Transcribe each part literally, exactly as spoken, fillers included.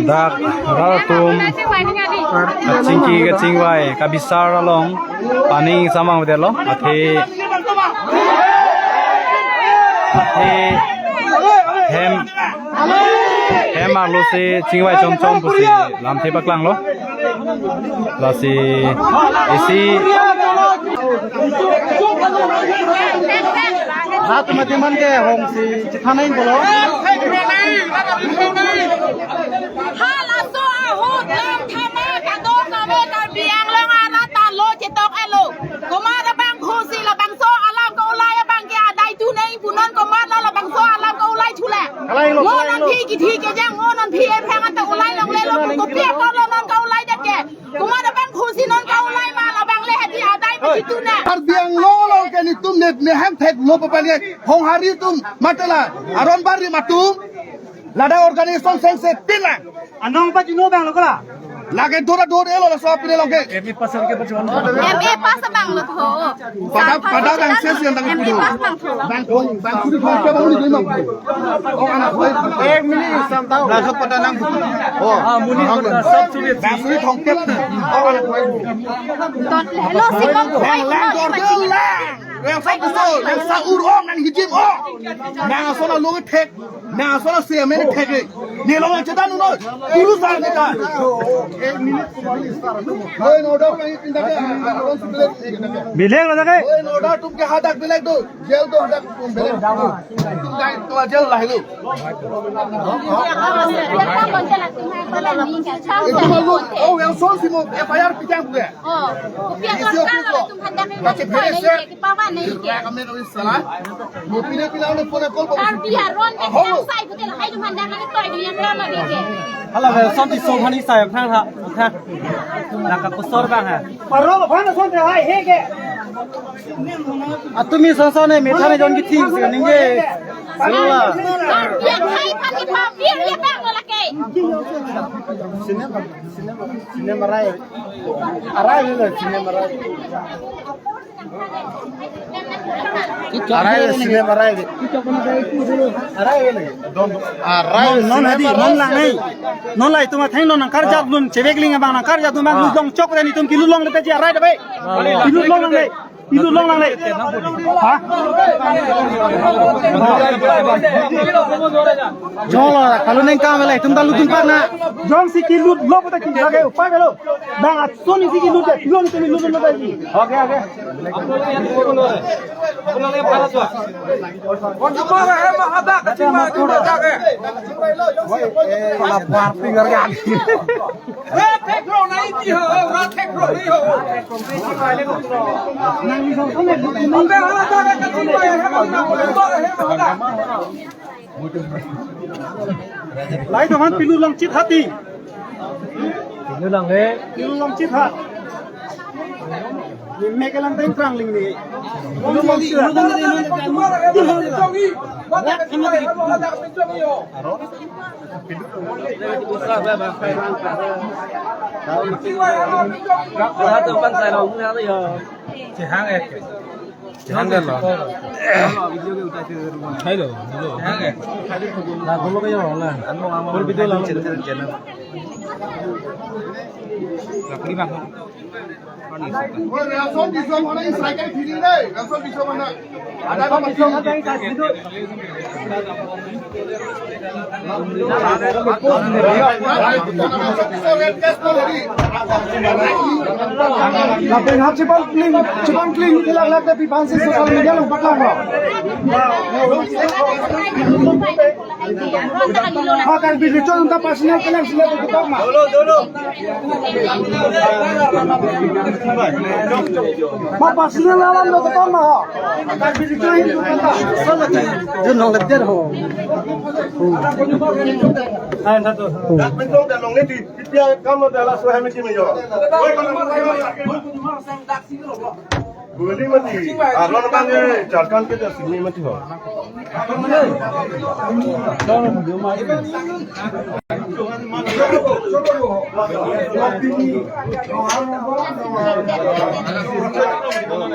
Dak rat atum kachingki kachingvai kabisar along paning samang vedetlo, athe athe hem hem arlo si chingvai chomchom pusi lamthe paklanglo. Lasi isi rat mati man ke hong si chithana in bolo. Halaso ahut lam thana kadokave Karbi Anglong arat ta lo chetok-etlo. Komat abang phusi labangso alam ka-ulai abang ke adai tu nangji pu, non komatlo labangso alam ka-ulai thule. Ngo non phi kithi kejang, ngo non phi ephang anta ulai longlelo, kopi apotlo non ka-ulaidet ke. Komat abang phusi non ka-ulai ma, labang le hadi adai pachituna. Karbi Anglong along ke netum ne, ne hang thek lo papali, Honghari atum mate la, Aron Barim atum, ladak organization sengse tin lang. Anong pachino abang lo kola? Lake dora dor elo laso apine along ke. M A pass ke bang lo. M A pass abang lo tho. Pada, pada bang ses yang tang M A pass abang tho. Bang kong, bang kuri kong ke bang uri bang. Oh, anak koi. Ek minit sam tau. Langsung pada nang. Oh. Ah, muni pada sab sulit. Bang kuri kong ke. Oh, anak koi. Don lelo si kong. Lang, lang, dor, dor, lang. Lang sa kuso, lang sa ur ong, nang hijim ong. Nang asona lo thek. Nang asona se amen thek e. Ne long chedan noi. Guru sar ne ta. Law and order nang pindah ke. Bilek lo ke? Law and order tum ke hadak bilek do. Jail do hadak tum bilek. Tum dai to jail lah itu. Itu malu. Oh, yang son si mo F I R pitang ke. Oh, kopi akorta lo tum hadak. Kachi phere se. Kipawan nangji ke. Kami kami salah. Mo pine pine ane phone call. Karbi aron ke sai pute lahai tum hadak nangtoi do yang lama ke. Hala Wilson Tisso aphan sai aphan ha. Ha. Nang kakusor abang ha. Parol aphan son te hai he ke. Atumi son son ne metha ne jon kithing si ningje. Sila. Karbi akhai aphan kipapir ya bang lo lake. Cinema, cinema, cinema rai. Arai le cinema rai. Arai le cinema rai. Arai le. Don. Arai le non, non hadi, cinema non rai. Lang nai. Non lai tuma theng non nang karjap dun, chevek ling abang nang karjap dun bang, ah, lut long chok tani tum kilut longle ji arai de bai. Kilut long nang nai. Ilu long nangle. Ha? Jolo, kalau neng kam le, tum dalu tum parna. Jongsi kilut lo puta ki lage upai lo. Bang atsoni si kilut ya, kilut ni kilut lo lagi. Okay, okay. Kalau buat pinggir kan. Lai dohan pilu long chit hati. Pilu long le. Pilu long chit ha. Ni me kelang teng trang ling ni. Pilu long chit ha. Chihang ek. Chihang dan lo. Hai lo, lo. Lagu lo kayo la. Full video la. Lakli bang. Oi, Nelson, Nelson, mana ini cycle kiri deh. Nelson, Nelson mana? Ada apa, Nelson? Lapen ha chipangkling, chipangkling ilak lak ta pi aphansi social media along paklanglo. Ha Karbi Recho atum ta personal kelang sila ketok ma. Ma personal alam lo ketok ma ho. Karbi Recho ahin tu kanta. Jun nong lep der ho. Ai, na to. Dak pintong da long ne di, pipia kam lo da la so hai me ki me yo. Guli mati, arlo bang eh, Jharkhand ke da simi mati ho.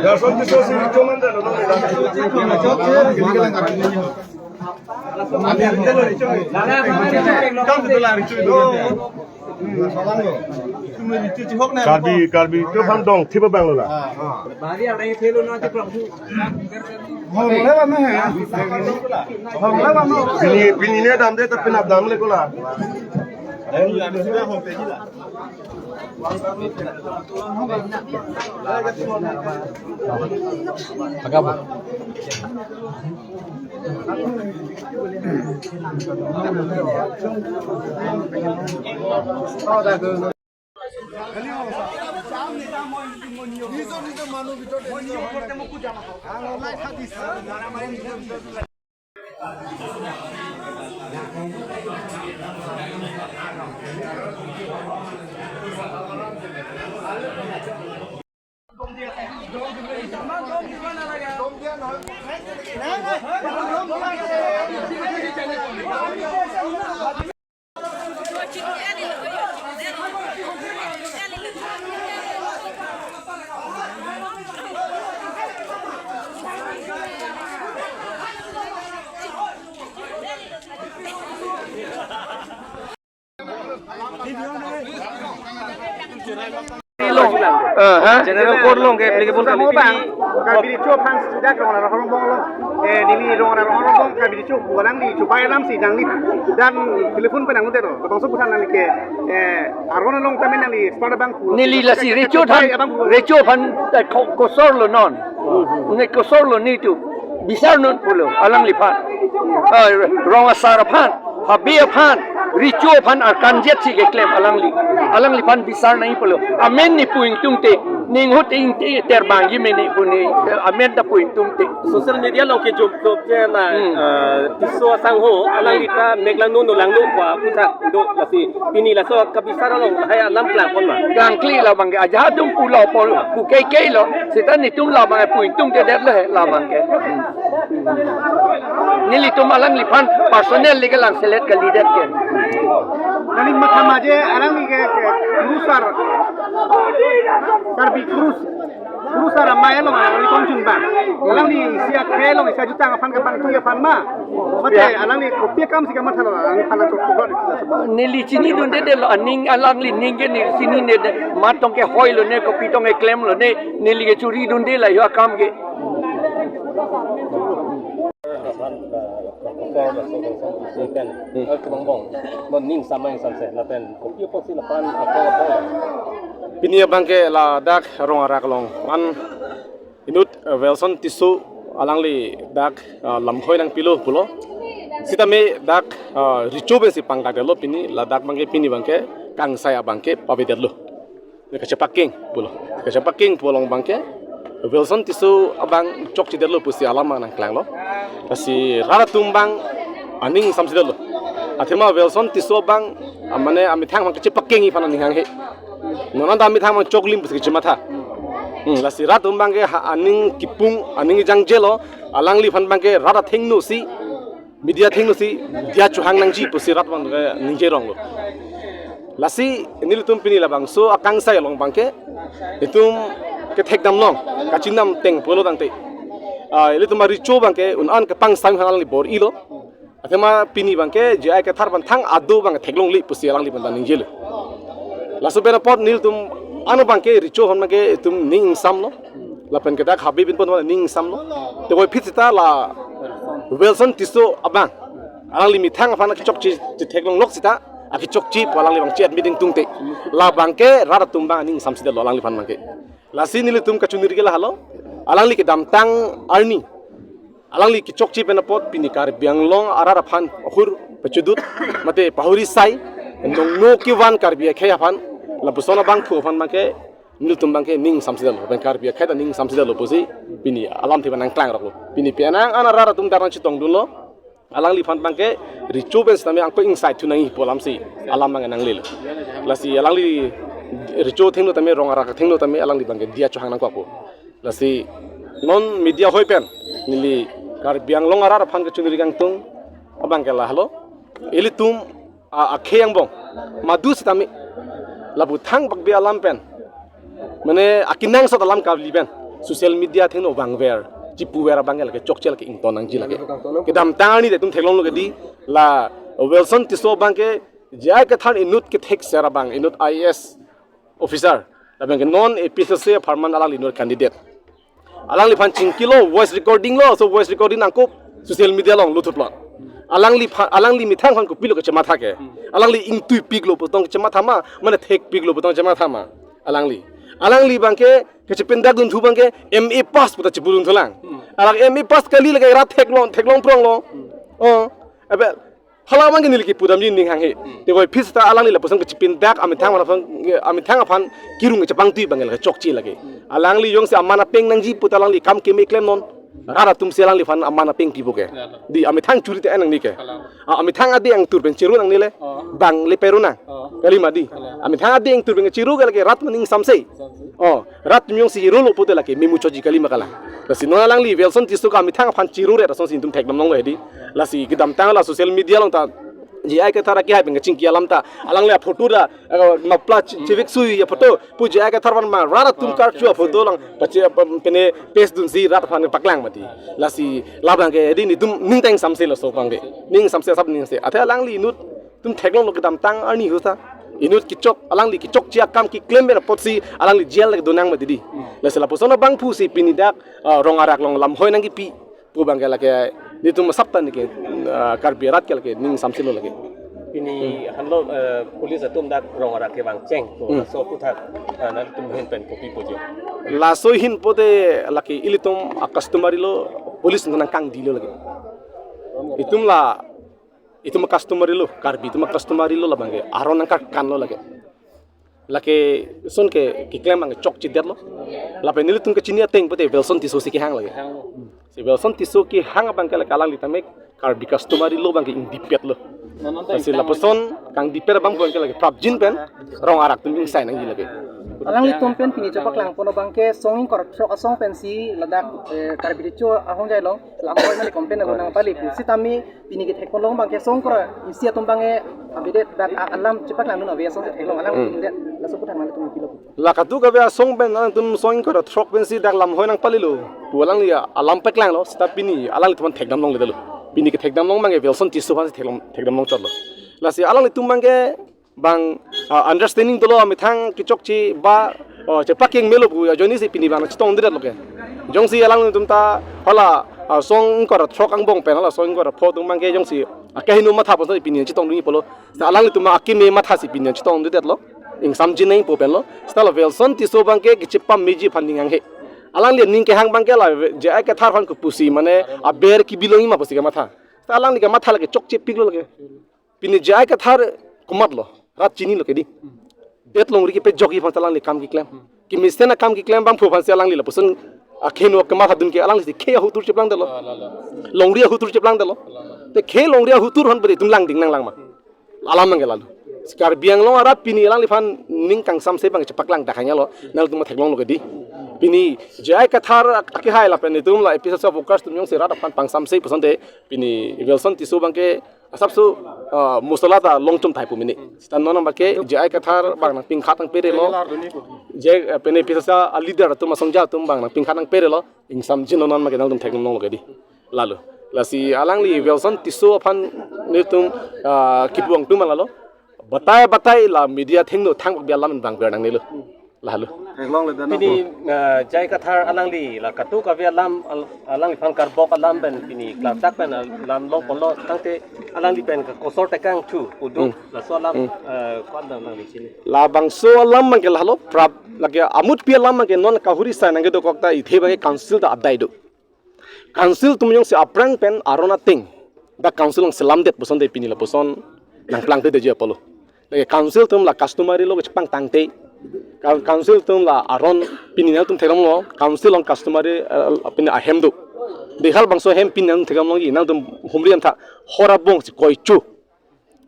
Recho atum si recho man da lo. Karbi, Karbi, tu phan dong, thiba bang lo la. Pini, pini ne damde, ta penap damle ko la. General Court along ke applicable kali. Bang, Karbi Recho aphan sida ke rong ra rong bong lo. Eh, neli rong ra rong bong Karbi Recho bualang di chupai alam si nangli dan telephone pen nangte ro. Bangso busan nangli ke, eh, aron along tamen nangli start bang. Neli lasi Recho than, abang Recho aphan, eh, ko-, kosor lo non. Ne kosor lo netum. Bisar non pulo, alangliphan. Ah, rong asar aphan, habe aphan, Recho aphan arkanjet si keklem alangli. Alangliphan bisar nangji pulo. Amen ne pu ingtungte, ning ahut ingte terbang ji me ne pu ne, amen ta pu ingtungte. Social media along ke jom jom je na, Hmm. eh, Tisso asangho, alangli ta mek langno no langno kwa puthak do lasi. Pini laso kabisar along hai alam klangpon ma. Klangkle labang ke ajahak atum pulo pol pu kei kei lo. Seta netum labang ke pu ingtungte det lo he labang ke. Nelitum alangliphan personal legal lang selet kalidet ke. Nangli matha ma je alangli ke, ke Kurusar, Karbi Kurus, Kurusar amei along alangli kongchun bang. Alangli isi akhei along isi ajutang aphan kapangtui aphan ma. Mate alangli kopi akam si kamatha lo, alangliphan chok chok. Neli chinidunde det lo, aning alangli ning ke neli chinine det, mat tong ke hoi lo ne, kopi tong ke klem lo ne, neli ke churidunde la yo akam ke. Pini abang ke ladak rong arak along an inut, eh, Welson Tisso alangli dak, eh, lamhoi nangpilo pulo. Sitame dak, eh, Recho pensi pangdak detlo pini, ladak abang ke pini abang ke kangsai abang ke pavedetlo. Kachepakeng pulo. Kachepakeng pu along abang ke Welson Tisso abang chokchedetlo pusi alam nangklanglo. Lasi rat atum abang aning ingsamsedetlo. Athema Welson Tisso abang, ah, mane amethang abang kachepakengji aphan aning hanghe. Non anta amethang abang choklim pusi kachematha. Hmm, lasi rat atum abang ke ha aning kipung, aning jangjelo, alangliphan abang ke rat athengno si, media athengno si, dia chohang nangji pusi rat atum abang ke ningje ronglo. Lasi nelitum pini labangso akangsai along abang ke, itum kethekdam long, kachinam teng pulo tangte. Ah, ilitum a-Recho abang ke un-an kepangsam aphan alangli bor-ilo. Athema pini abang ke J I Kathar aphan thang ado abang theklongle pusi alangliphan ta ningjelo. Laso pen apot nelitum ano abang ke Recho aphan abang ke itum ning ingsamlo. Lapen ke dak habe pinpon aphan ning ingsamlo. Te puvoiphit seta la Welson Tisso abang Alangli methang aphan kechokche chetheklonglok seta, akechokche pu alangli abang che-admit ingtungte. Labangke rat atum abang aning ingsamsedetlo alangliphan abangke. Lasi nelitum kachiniri ke lahelo. Alangli kedamtang arni, alangli kechokche pen apot pini Karbi Anglong arat aphan ahur pachudut, mate pahuri sai, nongno kevan Karbi akhei aphan, lapuson abangphu aphan abangke, nelitum abangke ning ingsamsedetlo, pen Karbi akhei ta ning ingsamsedetlo pusi pini alamthe abang nangklangroklo. Pini penang an arat atum dar nangchetongdunlo, alangliphan abangke recho pen sitame angko ingsai thu nangji pu alamsi alam abang nanglelo. Lasi alangli recho athengno tame, rong arak athengno tame alangli abangke diya chohang nangkokpo. Lasi non media hoi pen neli Karbi Anglong arat aphan kachiniri kangtung abangke lahelo. Ilitum a, akhei angbong madu sitame lapu thangbakbe alam pen, mane akenangsot alam kali pen social media athengno vangver, chipuver abangke lake chokche lake ington nangji lake. Kedamtang arni te itum theklonglo ke di, la Welson Tisso abangke J I Kathar inut kethekser abang, inut I A S officer, labangke non A P H L C apharman alangli inut candidate. Alangliphan chingkilo, voice recording lo, so voice recording angko social media along luthutlo. Alangliphan, alangli methang aphan kopilo kachematha ke. Alangli ingtuipiklo pu tong kachematha ma, mane thekpiklo pu tong kachematha ma. Alangli. Alangli abangke kachepindakdunthu abangke M A pass pu ta chipudunthulang. Alang M A pass kali lake rat theklong, theklong pronglo. Oh, abe, hala abangke neli kipudamji ning hanghe. Te voi phis ta alangli lapuson kachepindak amethang aphan, amethang aphan kirung kachepangtui abangke lake chokche lake. Alangli jongsi aman apeng nangji pu ta alangli kam keme klemnon. Rat atumsi alangliphan aman apeng pipo ke. Di amethang churi te nangji ke. A, amethang adi angtur pen chiru nangnile. Bang le peru nang. Kalima di. Amethang adi angtur pen chiru ke lake rat aning ingsamse. Oh, rat atum jongsi chirulo pute lake memuchotji kalima kalang. Lasi non alangli Welson Tisso ke amethang aphan chiruret asonsi itum thekdamlonglo hedi. Lasi kedamtang la social media along ta J I Kathar akehai pen kachingki alam ta, alangli aphoto ta, eh, mapla chi-, chiviksui aphoto, pu J I Kathar aphan ma rat atum karchu aphoto lang pache, apa, pene paste dunsi rat aphan paklang mati. Lasi labangke hedi nelitum ning ta ingsamse laso abangke. Ning ingsamse, asap ning ingsamse. Athe alangli inut atum theklonglo kedamtang arni ahut ta. Inut kechok, alangli kechokche akam keklem pen apotsi alangli jail lake donang mati di. Lasi lapuson abangphusi pini dak, ah, rong arak along lamhoi nangkipi pu abangke lake nelitum asap ta neke, ah, Karbi arat ke lake ning ingsamselo lake. Pini hanlo, eh, police atum dak rong arak kevang cheng pu, hmm, laso aputhak, eh, nangtum ahin pen kopi puji? Laso ahin pute lake ilitum a-customary lo, police nangkangdilo lake. Itum la, itum a-customary lo, Karbi atum a-customary lo labangke, aron nangkarkanlo lake. Lake ason ke keklem abang chokchedetlo. Lapen nelitum kachini ateng pute Welson Tisso si kehang lake. Si Welson Tisso kehang abangke lake alangli tame Karbi customary lo abangke ingdipetlo. Lasi lapuson kangdipet abang abangke lake prapjin pen rong arak atum ingsai nangji lake. Alanglitum pen pini chepaklangpon abangke song ingkoi ra throk asong pensi ladak, eh, Karbi Recho ahongjai along lamhoi mane campaign along nangpale pu. Sitame pini kethekponlong abangke song ingkoi ra isi atum abangke abidet dak a-, alam chepaklangdun ave asong ketheklong alang, hmm, ingdet laso aputhak nanglitum pilo. La kadokave asong pen alangtum song ingkoi ra throk pensi dak lamhoi nangpalelo pu alangli alam paklanglo, seta pini alanglitum aphan thekdamlongledetlo. Pini kethekdamlong abangke Welson Tisso aphansi theklong, thekdamlong chotlo. Lasi alanglitum abangke bang, ah, understanding dolo, amethang kechokche ba, oh, chepakeng melo pu ajoinesi pini abang chetongdetlo ke. Jongsi alangtum ta hala, ah, song ingkoi ra throk angbong pen hala song ingkoi ra pho atum abangke jongsi akehingno matha pusi pini chetongdun pulo. Seta alanglitum akeme mathasi pini chetongdetlo. Ingsamji nangpo penlo. Seta la Welson Tisso abangke kechepameji aphan ning hanghe. Alangli aning kehang abangke la J I Kathar aphan kopusi mane aber kebilongji ma pusi kematha. Seta alangli kematha lake chokchepiklo lake. Pini J I Kathar komatlo, rat chinilo ke di. Det longri kepejokji aphan alangli akam keklem. Kemesen akam keklem abangphu aphansi alangli lapuson akehingno kemathadun ke alanglisi khei ahutur cheplangdetlo. Longri ahutur cheplangdetlo. Te khei longri ahutur aphan pute itum langding nanglang ma? Alam abangke lalo. Si Karbi Anglong arat pini alangliphan ning kangsamse abang chepaklangdak hanyalo. Nangtum theklonglo ke di. Pini J I Kathar akehai lapen itum la A P H L C workers atum jongsi rat aphan pangsamse pusonte pini Welson Tisso abangke asapso, ah, mosola ta longchom thai pu mene. Seta non abangke J I Kathar abang nangpingkhat nangperelo. J, eh, pene A P H L C a-leader atum asongja atum abang nangpingkhat nangperelo. Ingsamji non abangke nangtum theklonglo ke di. Lalo. Lasi alangli Welson Tisso aphan nelitum, ah, kipu angtum lalo. Batai batai la media athengno thangbak bi alam vangver nangnelo. Lahelo. Theklongle dan pini, ako, eh, J I Kathar alangli la katu kave alam al-, alangliphan karbok alam pen pini klardak pen alam longponlo tangte alangli pen kosor tekang thu kuduk. Hmm. Laso alam, hmm, eh, kwan dam nangli chini. Labangso alam abangke lahelo prap lake amutpi alam abangke non kahuri sai nangkedokok ta ithe abangke council ta adai do. Council atum jongsi aphrang pen aron ateng dak council nangselamdet puson te pini lapuson nangplangtedetji apotlo. Lake council atum la customary law kechepangtangte. Coun-, council atum la aron pini nangtum theklonglo, council along customary, eh, pini ahem do. Dei halabangso ahem pini nangtum theklonglo, nangtum humri amtha hor abong si koichu.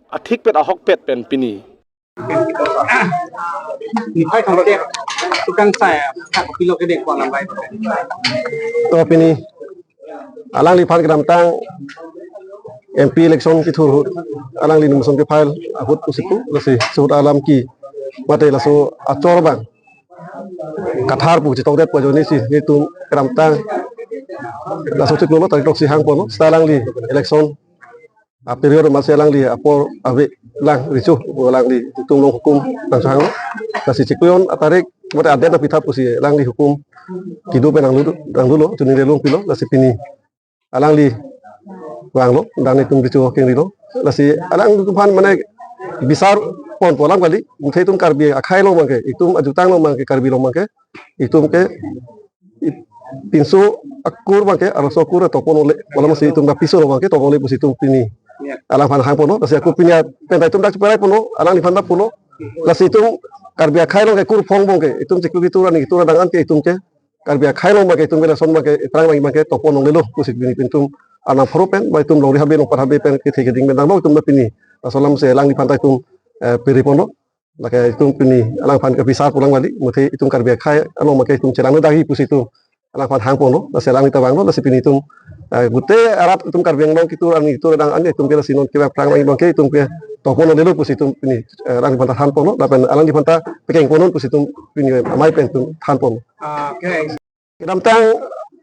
Athikpet ahokpet pen pini. Niphai thomkep tukang saya, tak pilok kedek kuang lambai. To pini alangliphan kedamtang M P election kethur ahut alangli nomination ke-file ahut pusi pu, lasi ahut alam ke mate laso achor abang Kathar pu chetongdet pu ajoine si netum kedamtang laso chiklolo tarik throksi hangponlo, seta alangli election a-period amatsi alangli apor ave lang recho, alangli itum along hukum nangchehanglo. Lasi chiklo-an atarik mate adet nangpitha pusi alangli hukum kedo pen nanglu, nanglulo, chuning lelong pilo, lasi pini alangli vanglo, dan itum recho kengrilo. Lasi alangtum aphan mane bisar ponpo alam kali, muthe itum Karbi akhei along abangke, itum ajutang along abangke, Karbi along abangke, itum ke i-, pinso akur abangke, arloso akur topon ole, wala masi itum ta piso along abangke topon ole pusi itum pini, ya, alangphan hangponlo, lasi ako pini pen ta itum dak cheperai ponlo, alangliphan ta pulo, lasi itum Karbi akhei along ke kur phong abangke, itum chiklo ketur ani ketur adang an ke itum ke, Karbi akhei along abangke itum ke lason abangke, iprang abangke, abangke topon longlelo pusi pini itum arnam pharo pen, ba itum longri habe longpat habe pen kethe keding pen damlo itum ta pini. Laso alam si alangliphan ta itum, eh, piri ponlo. Lake itum pini alangphan kebisar pulang kali, muthe itum Karbi akhei along abangke itum chelang nangji pusi itum alangphan hangponlo, lasi alangli ta vanglo, lasi pini itum, eh, gute arat itum Karbi Anglong ketur ani ketur adang an itum ke lasi non ke aphrang abangke itum ke topon longlelo pusi itum pini, eh, alangliphan ta thanponlo, lapen alangliphan ta pekeng ponnon pusi itum pini amei pen itum thanponlo. Okay. Kedamtang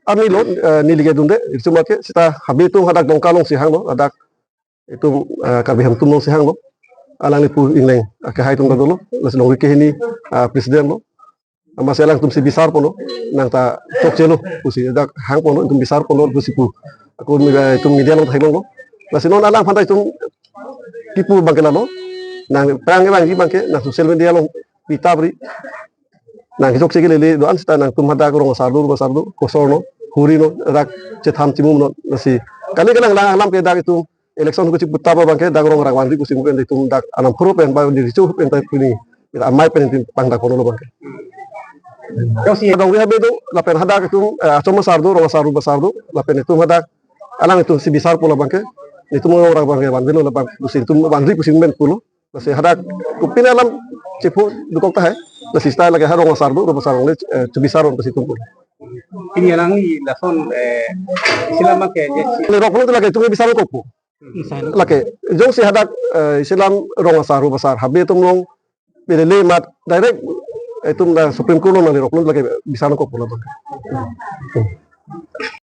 arni lo, eh, neli ke dunde, itum ke seta habe atum hadak Dongka along si hanglo, hadak itum, eh, Karbi Hemtum along si hanglo. Alangli pu ingleng, eh, kehai atum ta dolo, lasi longri kehini, eh, president lo. Amatsi alangtum si bisar ponlo, nang ta chokchelo pusi dak hangponlo, itum bisar ponlo pusi pu. Ako mi-, eh, itum media along ta theklonglo. Lasi non alangphan ta itum kipu abangke lalo. Nangphrang abang abangke nang social media along pita pri. Nang kechokche kelele do-an seta nangtum hadak rong asar do, rong asar do, kosor no, huri no, dak chetham chimum no, lasi. Kali ke nanglang alam ke dak itum election ko chiputa abangke dak rong rang vanri pusi pu pen itum dak arnam pharo pen ba di recho pen ta pini amei pen itum pangdak ponlo abangke. Jongsi longri habe do, lapen hadak itum, eh, achom asar do, rong asar do, basar do, lapen itum hadak alang itum si bisar ponlo abangke, itum rong rang abangke vanvelo labang, pusi itum vanri pusi men pulo. Lasi hadak kopine alam chepho dokok tahai. Lasi seta lake ha rong asar do, rong asar along le, eh, chebisar on pusi itum pu. Pini alangli lason, eh, isi alam ke je si. Le rok lo lake itum bisar kokpo. Lake jongsi hadak, eh, isi alam rong asar, rong asar, habe atum along pelele amat direct itum ta Supreme Court along nangle rok lo lake bisar kokpo labang.